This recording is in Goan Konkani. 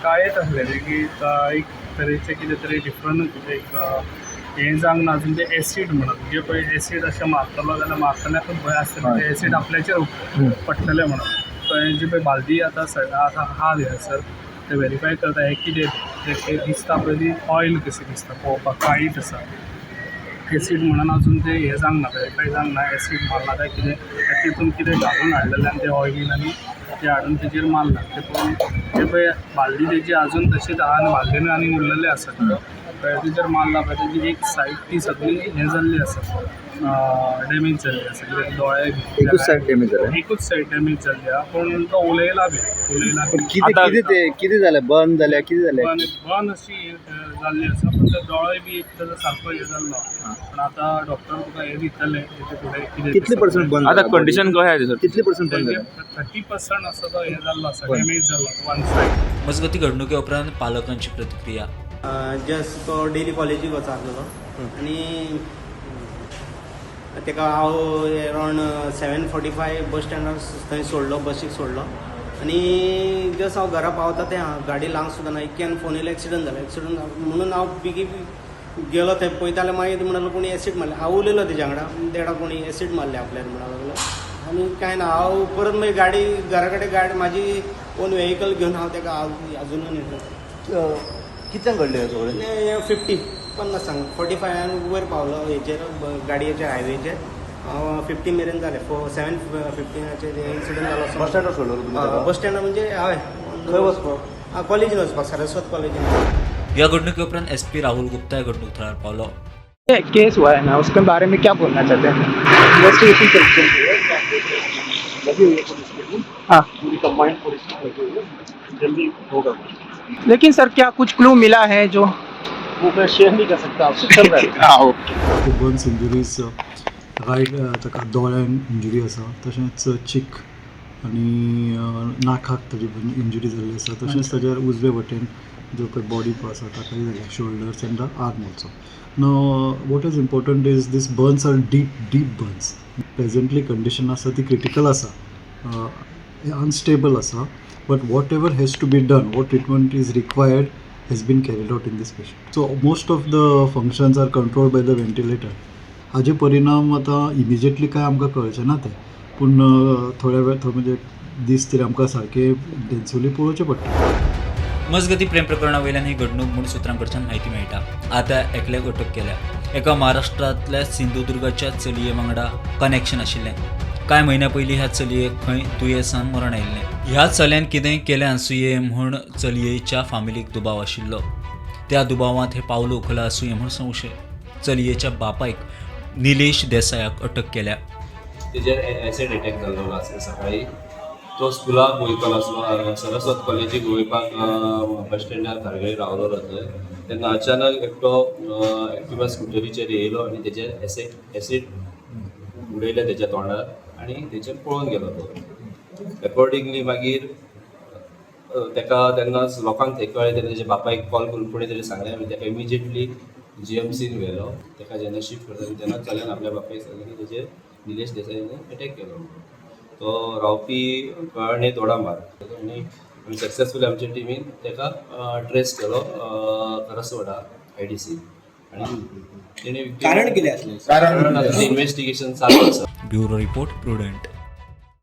काळेच आसलेले की एक तरेचें कितें तरी डिफरंट एक हें जावंक ना अजून. तें एसीड म्हणून म्हणजे पळय, एसीड अशें मारतलो जाल्यार मारतल्याकूच भंय आसतलें, तें एसीड आपल्याचेर पडटलें म्हणून. थंय जी पळय बालदी आतां आसा आहा थंयसर, ते वेरीफाय करता हें कितें तें. तें दिसता पळय ती ऑयल कशी दिसता पळोवपाक, काळीच आसा. एसीड म्हणून अजून ते हें जावंक ना, वेरीफाय जावंक ना, एसीड मारला काय कितें. तितून कितें घालून हाडलेलें आनी तें ऑयलीन आनी तें हाडून तेजेर मारलां. तें पळोवन तें पळय बालदी तेजी अजून तशीच आहा आनी बालदीनूय आनी उरलेलें आसा. पळय, तेजेर मारला पळय, तेजी एक सायड ती सगळी हें जाल्ली आसा, डॅमेज जाल्ली आसा, कित्याक दोळे एकूच सायड डॅमेज जाल्या? एकूच सायड डॅमेज जाल्ली आहा, पूण तो उलयला बी, उलयला पण बी. कितें कितें ते कितें जालें? बर्न जाल्या, कितें जालें? बर्न बर्न अशी जाल्ली आसा, पूण ते दोळे बी एक ताजो सारको हें जाल्लो. पूण आतां डॉक्टर तुका हें दितले तेजे फुडें कितें तें. कितले पर्संट बर्न? आता कंडिशन कशें आसा सर? कितले पर्संट बर्न जालें? 30% असो तो हें जाल्लो आसा, बरं. डॅमेज जाल्लो वन सायड. मजगती, घडणुके उपरांत पालकांची प्रतिक्रिया. जस्ट तो डेली कॉलेजीक वचा आसलेलो आनी ताका हांव अरावंड 7:45 बस स्टँडार थंय सोडलो, बसीक सोडलो आनी जस्ट हांव घरा पावता तें गाडी लावंक सुद्दां ना, इतक्यान फोन येयलो, एक्सिडंट जालो, एक्सिडंट म्हणून हांव बेगीन गेलो. थंय पळयता जाल्यार मागीर म्हणलो कोणी एसीड मारलें. हांव उलयलो तेज्या वांगडा, देडा कोणी एसीड मारलें आपल्याक म्हणूंक लागलो आनी कांय ना. हांव परत मागीर गाडी घरा कडेन, गाडी म्हाजी ओन वेहिकल घेवन हांव ताका अजुनूय न्हेलो. कितल्यांक घडलें हें सगळें? 50, 50 45 वयर पावलो हेचेर, गाडयेच्या हायवेचेर. 50 मेरेन जालें, 7:15चेर इन्सिडंट जालो. बस स्टँडार सोडलो तुमी ताका? बस स्टँडार म्हणजे हय. खंय वचपाक? कॉलेजीन वचपाक, सरस्वत कॉलेजीन. ह्या घडणुके उपरांत एसपी राहुल गुप्ता ह्या घडणूक थळार पावलो. केस हुआ है ना, उसके बारे में क्या बोलना चाहते हैं? इन्वेस्टिगेशन चल रही है, लगी हुई है पुलिस की टीम। हाँ। पूरी कंबाइंड पुलिस टीम लगी हुई है, जल्दी होगा कुछ। लेकिन सर, क्या कुछ क्लू मिला है जो वो मैं शेयर नहीं कर सकता आपसे, चल रहा है। हाँ, ओके. बर्न्स इंजुरीज रायट ताका दोळ्यान इंजुरी आसा, तशेंच चीक आनी नाकाक ताजी इंजुरी जाल्ली आसा. तशेंच ताजेर उजवे वटेन जो पळय बॉडी आसा ताकाय जाल्या, shoulders and the arm also. Now what is important is this burns are deep, deep burns. Presently condition आसा ती क्रिटिकल आसा, अनस्टेबल आसा, but whatever has to be done, what treatment is required has been carried out in this patient. So most of the functions are controlled by the ventilator. हाजे परिणाम आतां इमिजिएटली काय आमकां कळचे ना ते, पूण थोड्या वेळ थोडे म्हणजे दीस तरी आमकां सारके इंटेन्सिवली पळोवचें पडटा. मजगती, प्रेम प्रकरणा वयल्यान ही घडणूक म्हूण सुत्रांकडच्यान म्हायती मेळटा. आतां एकल्याक अटक केल्या. एका महाराष्ट्रांतल्या सिंधुदुर्गाच्या चलये वांगडा कनेक्शन आशिल्लें. कांय म्हयन्या पयलीं ह्या चलयेक खंय दुयेंसान मरण आयिल्लें. ह्या चल्यान कितेंय केलें आसुये म्हूण चलयेच्या फामिलीक दुबाव आशिल्लो. त्या दुबावांत हें पावल उखला आसुये म्हूण संशय. चलयेच्या बापायक निलेश देसायाक अटक केल्या. तेजेर एसिड अटॅक जाल्लो आसा. सकाळी तो स्कुलाक वयतलो आसलो, सरस्वत कॉलेजीक वयपाक बस स्टँडार धारगळे रावलो थंय, तेन्ना अचानक एकटो एक्टिवा स्कुटरीचेर येयलो आनी तेजेर एसिड उडयलें तेच्या तोंडार आनी तेचेर पळोवन गेलो तो. एकॉर्डिंगली मागीर तेका तेन्नाच लोकांक थंय कळ्ळें. तेन्ना तेच्या बापायक कॉल करून कोणी तरी सांगलें आनी तेका इमिजिएटली जीएमसीन व्हेलो. तेका जेन्ना शिफ्ट करता तेन्ना चल्यान आपल्या बापायक सांगलें की तेजेर निलेश देसाईने अटॅक केलो म्हणून. तो रावपी कळणे दोडामार्ग आनी आमी सक्सेसफुली आमच्या टिमीन तेका ट्रेस केलो करसवाडा आयडीसी आनी तेणे कारण कितें आसलें? कारण इन्वेस्टिगेशन चालू आसा. Bureau report, prudent.